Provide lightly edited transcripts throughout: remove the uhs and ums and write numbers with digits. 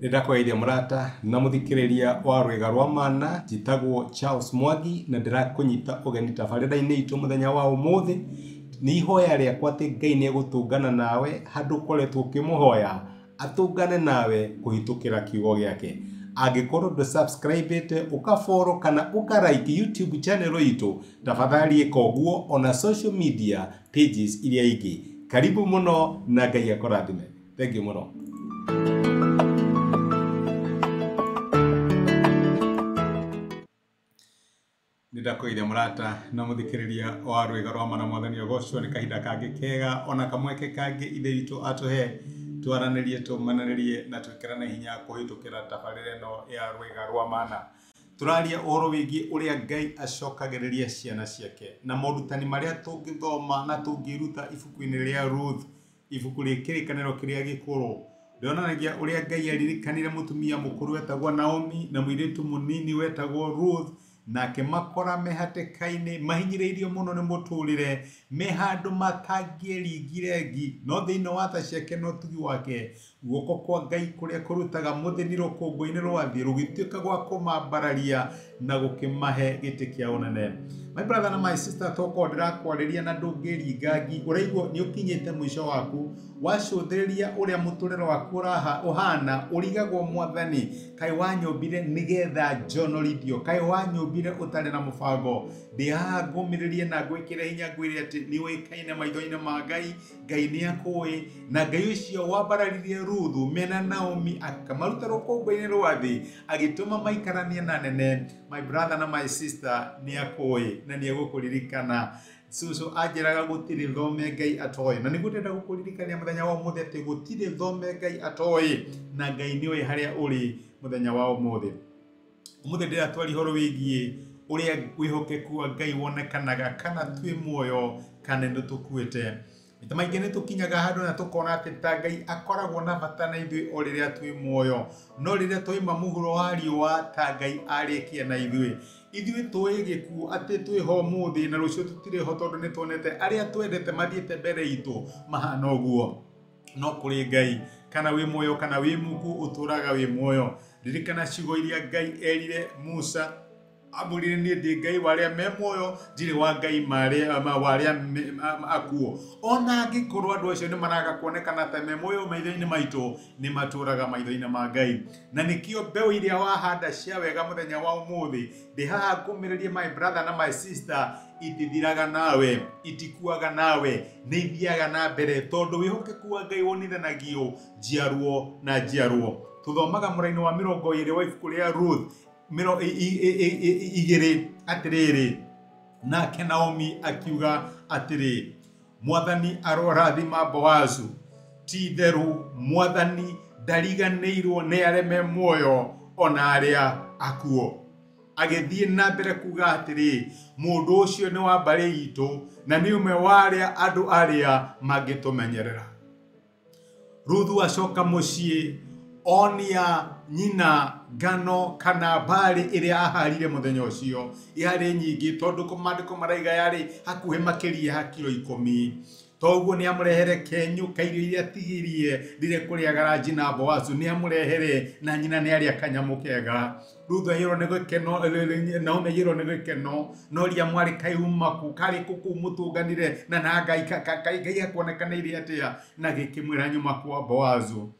Nĩndakũgeithia mũrata na mũthikĩrĩria wa rwĩga rwa mana, njĩtagwo Charles Mwangi na ndĩrakũnyita ũgeni tabarĩra-inĩ itũ mũthenya wa ũmũthĩ. Nĩ ihoya rĩakwa atĩ Ngai nĩ egũtũngana nawe handũ ũkoretwo ũkĩmũhoya, atũngane nawe kũhĩtũkĩra kiugo gĩake. Angĩkorwo ndũ subscribe ũka follow kana ũka like YouTube channel itũ, tafadhali ĩka ũguo ona social media pages iria ingĩ. Karibu mũno na Ngai akũrathime. Thank you mũno. Nĩndakũgeithia mũrata na mũthikĩrĩria wa rwĩga rwa mana, mwathani ũgocwo nĩ kahinda kangĩ kega ona kamweke kangĩ ithe witũ atũhe twaranĩrie, tũmanĩrĩrie na twĩkĩrane hinya kũhĩtũkĩra tabarĩra ĩno ya rwĩga rwa mana. Tũraria ũhoro wĩgiĩ ũrĩa Ngai acokagĩrĩria ciana ciake na morutani marĩa tũngĩthoma na tũngĩruta ibuku-inĩ rĩa Ruth, ibuku rĩa kĩrĩkanĩro kĩrĩa gĩkũrũ. Rĩonanagia ũrĩa Ngai aririkanire mũtumia mũkũrũ wetagwo Naomi na mũirĩtu mũnini wetagwo Ruth, nake makora me hatĩka-inĩ mahinyĩrĩirio mũno nĩ mũtũrĩre, me handũ matangĩeringire ngi, no thĩinĩ wa tha ciake na ũtugi wake, guoko kwa Ngai kũrĩa kũrutaga mũthĩni rũkũngũ-inĩ rwa thĩ rũgĩtuĩka gwa kũmambararia na gũkĩmahe gĩtĩ kĩa ũnene. My brother na my sister, tokorwo ndĩrakwarĩria na ndũngĩringa ngi, ũraigua nĩ ũkinyĩte mũico waku, wacũthĩrĩria ũrĩa mũtũrĩre waku ũhana, ũrigagwo mwathani, kaĩ wanyũmbire nĩgetha njonorithio, kaĩ wanyũmbire ũtarĩ na mũbango. Ndĩ haha ngũmĩrĩrie na ngwĩkĩre hinya ngwĩre atĩ nĩ ũĩkaine maitho-inĩ ma Ngai, Ngai nĩ akũĩ, na Ngai ũcio wambararirie Ruthu mena Naomi akamaruta rũkũngũ-inĩ rwa thĩ, agĩtũma maikaranie na nene. My brother na my sister, nĩ akũĩ na nĩ egũkũririkana. Cucu anjĩraga gũtirĩ thome Ngai atoĩ, na nĩguo ndĩrenda gũkũririkania mũthenya wa ũmũthĩ atĩ gũtirĩ thome Ngai atoĩ, na Ngai nĩoĩ harĩa ũrĩ mũthenya wa ũmũthĩ. Ũmũthĩ ndĩratwaria ũhoro wĩgiĩ ũrĩa wĩhokeku wa Ngai wonekanaga kana twĩ muoyo kana nĩ tũkuĩte. Maita maingĩ nĩ tũkinyaga handũ na tũkona atĩ ta Ngai akoragwo na bata na ithuĩ o rĩrĩa twĩ muoyo, no rĩrĩa twaima mũhuro wa riũa ta Ngai arĩkia na ithuĩ. Ithuĩ tũĩ gĩkuũ atĩ twĩho ũmũthĩ na rũciũ tũtirĩ ho, tondũ nĩ tuonete arĩa twendete mathiĩte mbere itũ mahana ũguo. No kũrĩ Ngai, kana wĩ muoyo kana wĩ mũkuũ, ũtũraga wĩ muoyo. Ririkana ciugo iria Ngai erire Musa, amwĩrire niĩ ndĩ Ngai wa arĩa me muoyo, ndirĩ wa Ngai wa arĩa akuũ. Ona angĩkorwo andũ acio nĩ maraga kuonekana ta me muoyo maitho-inĩ maitũ, nĩ matũraga maitho-inĩ ma Ngai. Na nĩkĩo mbeũ iria wahanda cia wega mũthenya wa ũmũthĩ, ndĩ haha ngũmĩrĩrie my brother na my sister, itithiraga nawe, itikuaga nawe, nĩ ithiaga na mbere, tondũ wĩhokeku wa Ngai wonithanagio njiarwo na njiarwo. Tũthomaga mũraini wa 20 wa ibuku rĩa Ruth 2 atĩrĩrĩ, nake Naomi akiuga atĩrĩ, mwathani arorathima Boazu, ti itherũ mwathani ndariganĩirwo nĩ arĩa me muoyo ona arĩa akuũ. Agĩthiĩ na mbere kuga atĩrĩ, mũndũ ũcio nĩ wa mbarĩ itũ na nĩ ũmwe wa arĩa andũ arĩa mangĩtũmenyerera. Ruthu acoka mũciĩ, onia nyina ngano kana mbarĩ ĩrĩa aharire mũthenya ũcio yarĩ nyingĩ, tondũ maandĩko maraiga yarĩ hakuhĩ makĩria ya kiro 10. Toguo nĩ amũrehere kenyũ ka irio iria atigirie rĩrĩa kũrĩaga ranji na Boazu, nĩ amũrehere na nyina nĩ arĩa kanyamũ kega. Ruthu aiyũrwo nĩ gĩkeno, Naomi aiyũrwo nĩ gĩkeno, no ria mwarĩ kauma kũ, karĩ kũ kũu mũtũnganire na Ngai Ngai akuonekanĩire atĩa, na gĩkĩmwĩra nyuma kwa Boazu.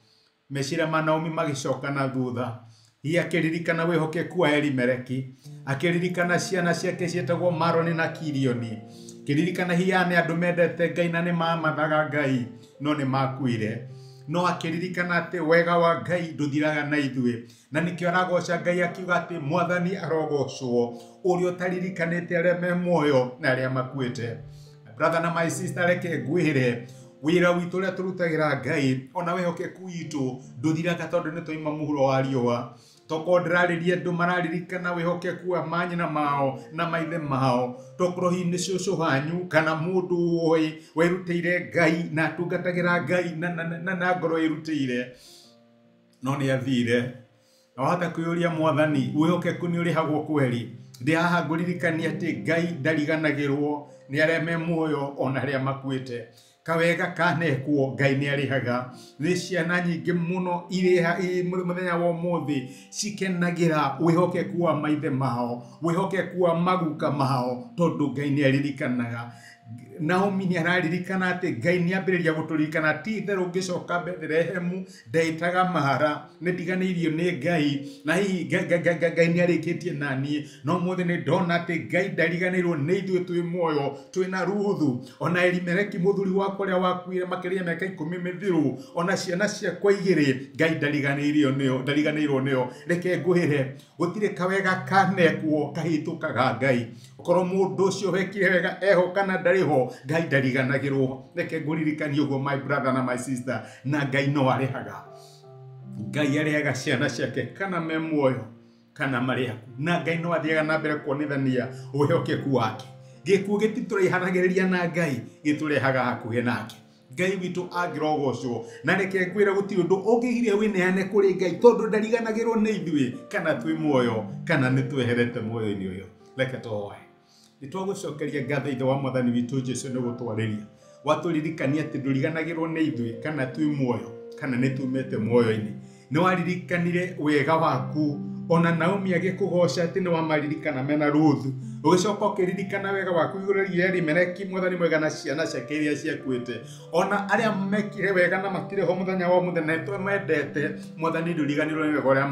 Meciria ma Naomi magĩcoka na thutha. Hihi akĩririkana wĩhokeku wa Elimeleki, akĩririkana ciana ciake ciĩtagwo Maroni na Kilioni, akĩririkana hihi aya nĩ andũ mendete Ngai na nĩ mamathaga Ngai, no nĩ makuire. No akĩririkana atĩ wega wa Ngai ndũthiraga na ithuĩ, na nĩkĩo aragoca Ngai akiuga atĩ mwathani arogocwo ũrĩa ũtaririkanĩte arĩa me muoyo na arĩa makuĩte. Brother na my sister, reke ngwĩre wĩra witũ ũrĩa tũrutagĩra Ngai ona wĩhokeku witũ ndũthiraga tondũ nĩ twaima mũhuro wa riũa. Tokorwo ndĩrarĩria andũ mararirikana wĩhokeku wa manyina mao na maithe mao, tokorwo hihi nĩ cũcũ wanyu kana mũndũ ũĩ werutĩire Ngai na atungatagĩra Ngai na ngoro ĩrutĩire, no nĩ athire. Na wahota kwĩyũria mwathani, wĩhokeku nĩ ũrĩhagwo kweri? Ndĩ haha ngũririkania atĩ Ngai ndariganagĩrwo nĩ arĩa me muoyo ona arĩa makuĩte. Kawega kanekwo Ngai nĩ arĩhaga. Nĩ ciana nyingĩ mũno irĩha mũthenya wa ũmũthĩ cikenagĩra wĩhokeku wa maithe mao, wĩhokeku wa maguka mao, tondũ Ngai nĩ aririkanaga. Naomi nĩ araririkana atĩ Ngai nĩ ambĩrĩria gũtũririkana, ti itherũ ngĩcoka Bethlehemu ndeĩtaga Mara, nĩ ndiganĩirio nĩ Ngai, na hihi Ngai nĩ arĩkĩtie na niĩ, no ũmũthĩ nĩ ndona atĩ Ngai ndariganĩirwo nĩ ithuĩ twĩ muoyo, twĩna Ruthu, ona Elimeleki mũthuri wakwa ũrĩa wakuire makĩria mĩaka 10 mĩthiru, ona ciana ciakwa 2 Ngai ndariganĩirio nĩo, ndariganĩirwo nĩo. Reke ngwĩre, gũtirĩ kawega kanekwo kahĩtũkaga Ngai. Okorwo mũndũ ũcio wekire wega eho kana ndarĩ ho, Ngai ndariganagĩrwo. Reke ngũririkanie ũguo my brother na my sister, na Ngai no arĩhaga. Ngai arĩhaga ciana ciake kana me muoyo kana marĩ akuũ, na Ngai no athiaga na mbere kuonithania wĩhokeku wake. Gĩkuũ gĩtitũraihanagĩrĩria na Ngai, gĩtũrehaga hakuhĩ nake. Ngai witũ angĩrogocwo. Na reke ngwĩre gũtirĩ ũndũ ũngĩgiria wĩneane kũrĩ Ngai, tondũ ndariganagĩrwo nĩ ithuĩ kana twĩ muoyo kana nĩ tweherete muoyo-inĩ ũyũ. Reke tũhoe. Nĩ twagũcokeria ngatho Ithe wa Mwathani witũ Jesũ nĩ gũtwarĩria. Watũririkania atĩ ndũriganagĩrwo nĩ ithuĩ kana twĩ muoyo kana nĩ tumĩte muoyo-inĩ. Nĩ waririkanire wega waku, ona Naomi agĩkũgoca atĩ nĩ wamaririkana mena Ruthu. Ũgĩcoka ũkĩririkana wega waku igũrũ rĩgiĩ Elimeleki mwathani mwega na ciana ciake iria ciakuĩte. Ona arĩa mekire wega na matirĩ ho mũthenya wa ũmũthĩ na nĩtũmendete, Mwathani ndũriganĩrwo nĩ wega ũrĩa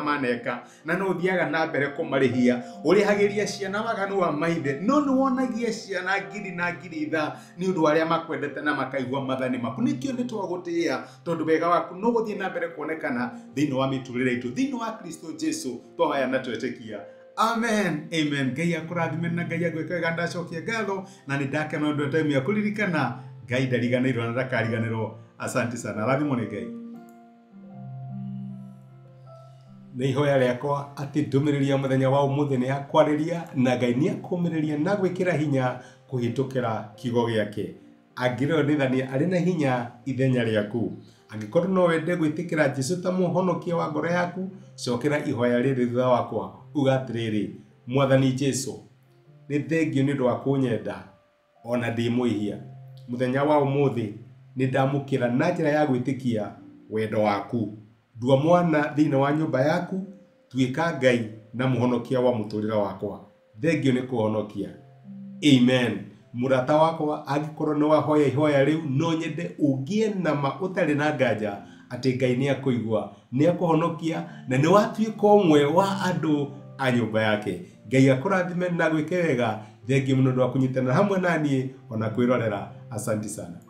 maneka, na no ũthiaga na mbere kũmarĩhia. Ũrĩhagĩria ciana waganu wa maithe, no nĩ wonagia ciana ngiri na ngiri tha nĩ ũndũ wa arĩa makwendete na makaigua maathani maku. Nĩkĩo nĩ twagũtĩĩa, tondũ wega waku no gũthiĩ na mbere kuonekana thĩinĩ wa mĩtũrĩre itũ, thĩinĩ wa Kristo Jesu twahoya na twetĩkia. Amen, amen. Ngai akũrathime na Ngai agwĩke wega. Ndacokia ngatho na nĩ ndakena ũndũ wa time ya kũririkana Ngai ndariganĩirwo na ndakariganĩrwo. Asante sana, rathimwo nĩ Ngai. Nĩ ihoya rĩakwa atĩ ndũmĩrĩri ya mũthenya wa ũmũthĩ nĩ yakwarĩria, na Ngai nĩ akũmĩrĩria na gwĩkĩra hinya kũhĩtũkĩra kiugo gĩake. Angĩronithania arĩ na hinya ithenya rĩaku. Angĩkorwo no wende gwĩtĩkĩra Jesũ ta mũhonokia wa ngoro yaku, cokera ihoya rĩrĩ thutha wakwa, uga atĩrĩrĩ: Mwathani Jesũ, nĩ thengio nĩ ũndũ wa kũnyenda ona ndĩ mwĩhia. Mũthenya wa ũmũthĩ nĩ ndamũkĩra na njĩra ya gwĩtĩkia wendo waku. Ndua mwana thĩinĩ wa nyũmba yaku, tuĩka Ngai na mũhonokia wa mũtũrĩre wakwa. Thengio nĩ kũhonokia. Amen. Mũrata wakwa, angĩkorwo nĩ wahoya ihoya rĩu, no nyende ũgĩe na ma ũtarĩ na nganja atĩ Ngai nĩ akũigua, nĩ akũhonokia, na nĩ watuĩka ũmwe wa andũ a nyũmba yake. Ngai akũrathime na gwĩke wega. Thengio mũno ũndũ wa kũnyitanĩra hamwe na niĩ ona kwĩrorera. Asante sana.